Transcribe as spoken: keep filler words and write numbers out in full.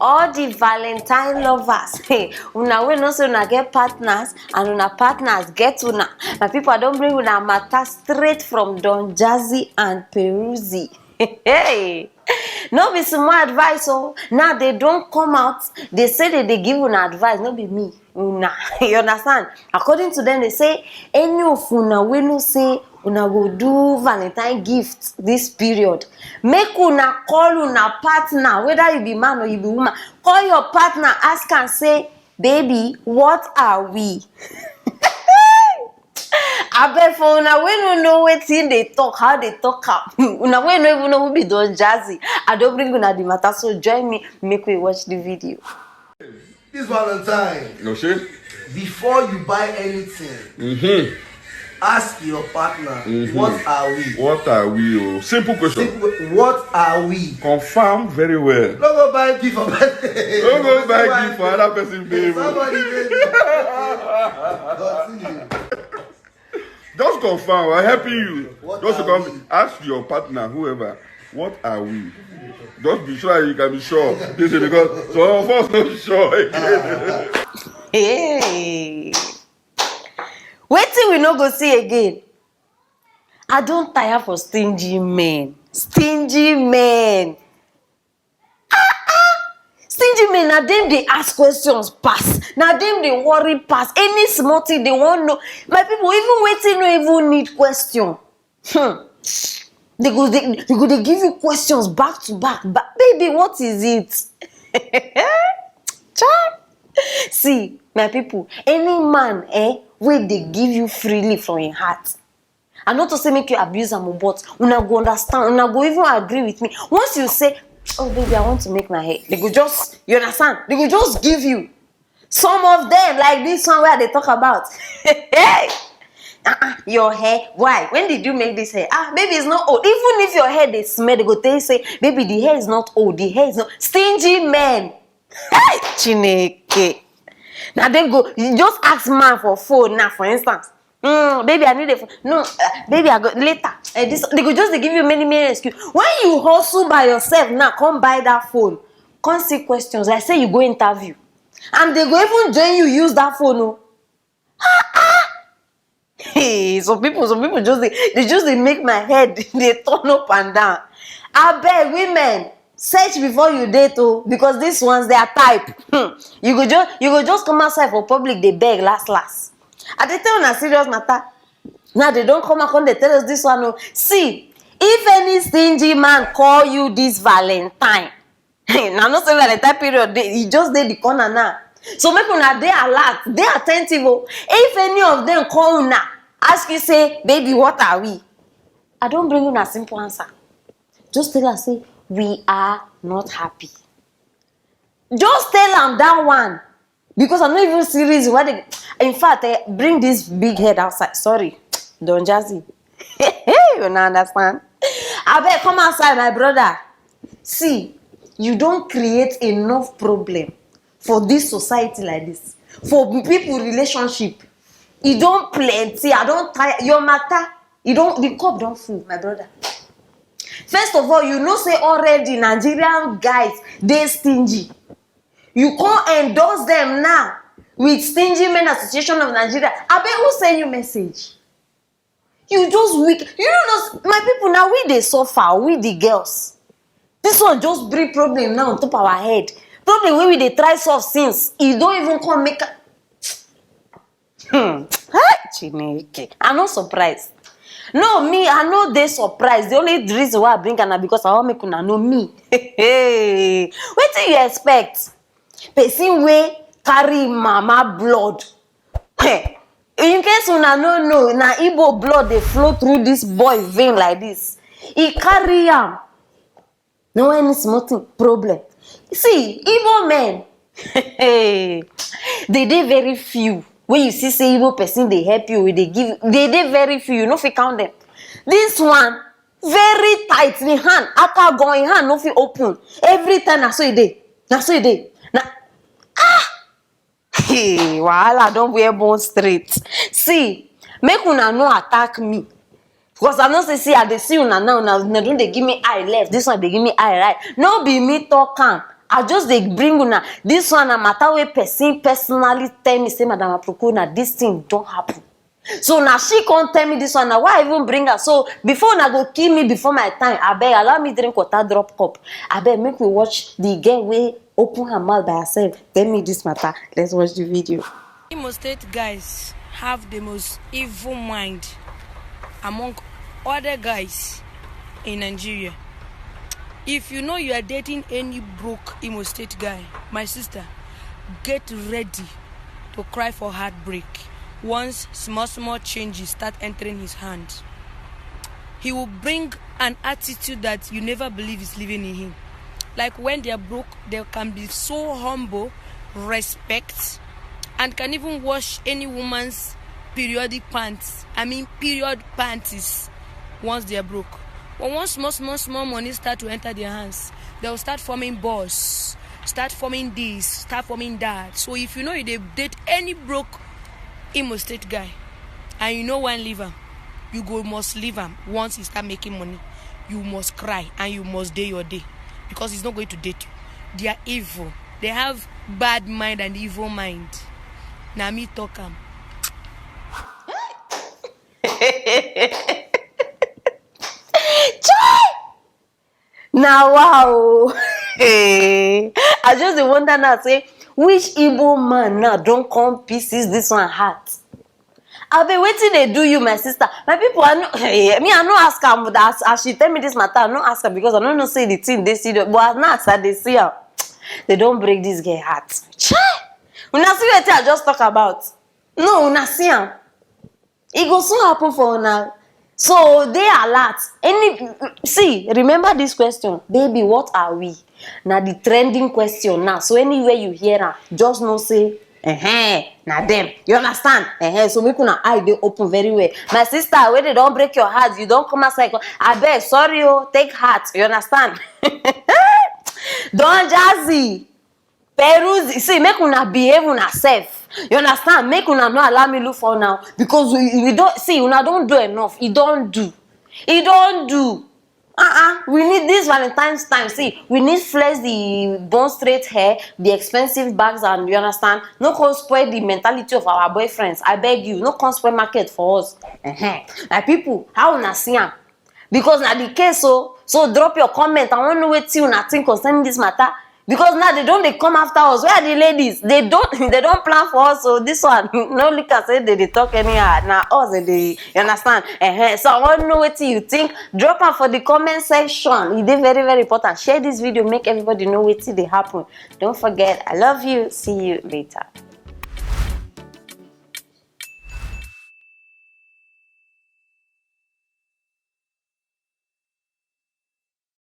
All the Valentine lovers, hey, una wey know say una get partners and una partners get una. My people, I don bring una matter straight from Don Jazzy and Peruzzi. Hey, no be small advice o. Now they don come out, they say they dey give una advice, no be me. Una, you understand? According to them, they say any of una wey know say una go do Valentine gift this period, make una call una partner, whether you be man or you be woman, call your partner, ask am say, "Baby, what are we?" Abeg, for una wey no know wetin dey talk, how dey talk am, una wey no even know who be Don Jazzy, I don bring una the matter, so join me, make we watch the video. This Valentine, No shit. Before you buy anything, Mm-hmm. Ask your partner, what are we? What are we? Oh, simple question. Simple, what are we? Confirm very well. No go buy gift for birthday. No go buy gift for another person, babe. Somebody baby. Continue. Just confirm. I'm helping you. What Just to are come we? Ask your partner, whoever. What are we? Just be sure you can be sure. This is because some of us not sure again. Hey. Wetin we no go see again? I don tire for stingy men. Stingy men. Ah, ah. Stingy men, na dem dey ask questions pass. Na dem dey worry pass. Any small thing they wan know. My people, even wetin no even need question. Hmm. They go, they, they go, they give you questions back to back. Ba- Baby, what is it? Chai. See, my people, any man eh, wey dey give you freely from your heart, I no to say make you abuse am, but una go understand, una go even agree with me. Once you say, "Oh baby, I want to make my hair," they go just, you understand? They go just give you. Some of them, like this one where they talk about. Hey, uh-uh, your hair. Why? When did you make this hair? Ah, baby, it's not old. Even if your hair they smell, they go tell you say, "Baby, the hair is not old. The hair is not." Stingy men. Hey, Chineke. Now they go, you just ask man for phone now, for instance. Mm, baby, I need a phone. No, uh, baby, I go later. Uh, this, they go just they give you many many excuses. When you hustle by yourself now, come buy that phone. Come see questions. Like say you go interview, and they go even join you use that phone. Oh. Hey, some people, some people just they, they just they make my head they turn up and down. I beg women, search before you date, oh, because these ones they are type. Hmm. You go just you go just come outside for public, they beg last last. I dey tell una serious matter. Now they don't come and come they tell us this one. Oh. See, if any stingy man call you this Valentine, now no say Valentine period, they, he just dey the corner now. So make una dey alert, dey attentive. Oh. If any of them call una, ask you say, "Baby, what are we?" I don't bring una simple answer. Just tell her say, "We are not happy." Just tell am that one. Because I no even see reason why they. In fact, eh, bring this big head outside. Sorry, Don Jazzy. You no understand? I beg, come outside, my brother. See, you don't create enough problem for this society like this. For people relationship, e don't plenty. I don't tire your matter. You don't the cup don't full, my brother. First of all, you know say already Nigerian guys they stingy. You can't endorse them now with Stingy Men Association of Nigeria. I bet who send you message? You just weak. You don't know, my people. Now we they suffer, we the girls. This one just bring problem now on top our head. Problem wey we dey try solve since, e don even come make a- hmm. Hey, Chineke, I no surprise. No, me, I no dey surprise. The only reason why I bring am na because I wan make una know me. Hey, wetin you expect? Person wey carry mama blood. Hey, in case una no know, na Igbo blood dey flow through this boy vein like this. He carry am. No any small thing problem. See, Igbo men, they dey very few. When you see say Igbo person dey help you, they give, they dey very few. You no fit count them. This one very tight. The hand, aka gun, him hand no fit open. Every time na so e dey, na so e dey. Na ah, hey, wahala don wear bone straight. See, make una no attack me. Because I know say, see, I dey see una now, now, una don dey give me eye left, this one dey give me eye right. No be me talk am. I just dey bring una this one na matter wey person personally tell me say, "Madam Aproko, na this thing don happen." So na she come tell me this one. Na why I even bring her. So before una go kill me before my time, abeg allow me drink water, drop cup. Abeg make we watch the girl wey open her mouth by herself tell me this matter. Let's watch the video. Imo State guys have the most evil mind among other guys in Nigeria. If you know you are dating any broke Imo State guy, my sister, get ready to cry for heartbreak once small small changes start entering his hand. He will bring an attitude that you never believe is living in him. Like when they are broke, they can be so humble, respect, and can even wash any woman's periodic pants. I mean, period panties once they are broke. But once small, small, small money start to enter their hands, they will start forming boss, start forming this, start forming that. So if you know you dey date any broke Imo State guy, and you no wan leave am, you go must leave am once he start making money. You must cry and you must dey your day because he's not going to date you. They are evil. They have bad mind and evil mind. Na me talk am. Na wow. I just dey wonder now say which Igbo man now don come pieces this one heart. Abeg wetin dey do you, my sister? My people, I no, me I no ask am, but as, as she tell me this matter, I no ask am because I no know say the thing dey serious. But as now as I dey see am, they don break this girl heart. Chai! Una see wetin I just talk about? No, una see am. E go soon happen for una. So dey alert. Any, see, remember this question, baby, what are we? Na the trending question now. So anywhere you hear am, just know say, eh, na them. You understand? Eh, so make una eye dey open very well. My sister, wey dey don break your heart, you don come outside, come, abeg, sorry o, take heart. You understand? Don Jazzy, Peruzzi, see, make una behave una sef. You understand? Make una no allow me look for now because we, we don see, una don do enough. E don do. E don do. Uh-uh. We need this Valentine's time. See, we need flex the bone straight hair, the expensive bags, and you understand? No come spoil the mentality of our boyfriends. I beg you, no come spoil market for us. Uh-huh. My people, how una see am? Because na the case o. So drop your comment. I wan know wetin una think concerning this matter. Because now they don dey come after us. Where are the ladies? They don they don plan for us. So this one, no look am say they dey talk anyhow. Na us they dey, you understand? Uh-huh. So I wan know wetin you think. Drop am for the comment section. E dey very very important. Share this video, make everybody know wetin dey happen. Don't forget, I love you. See you later.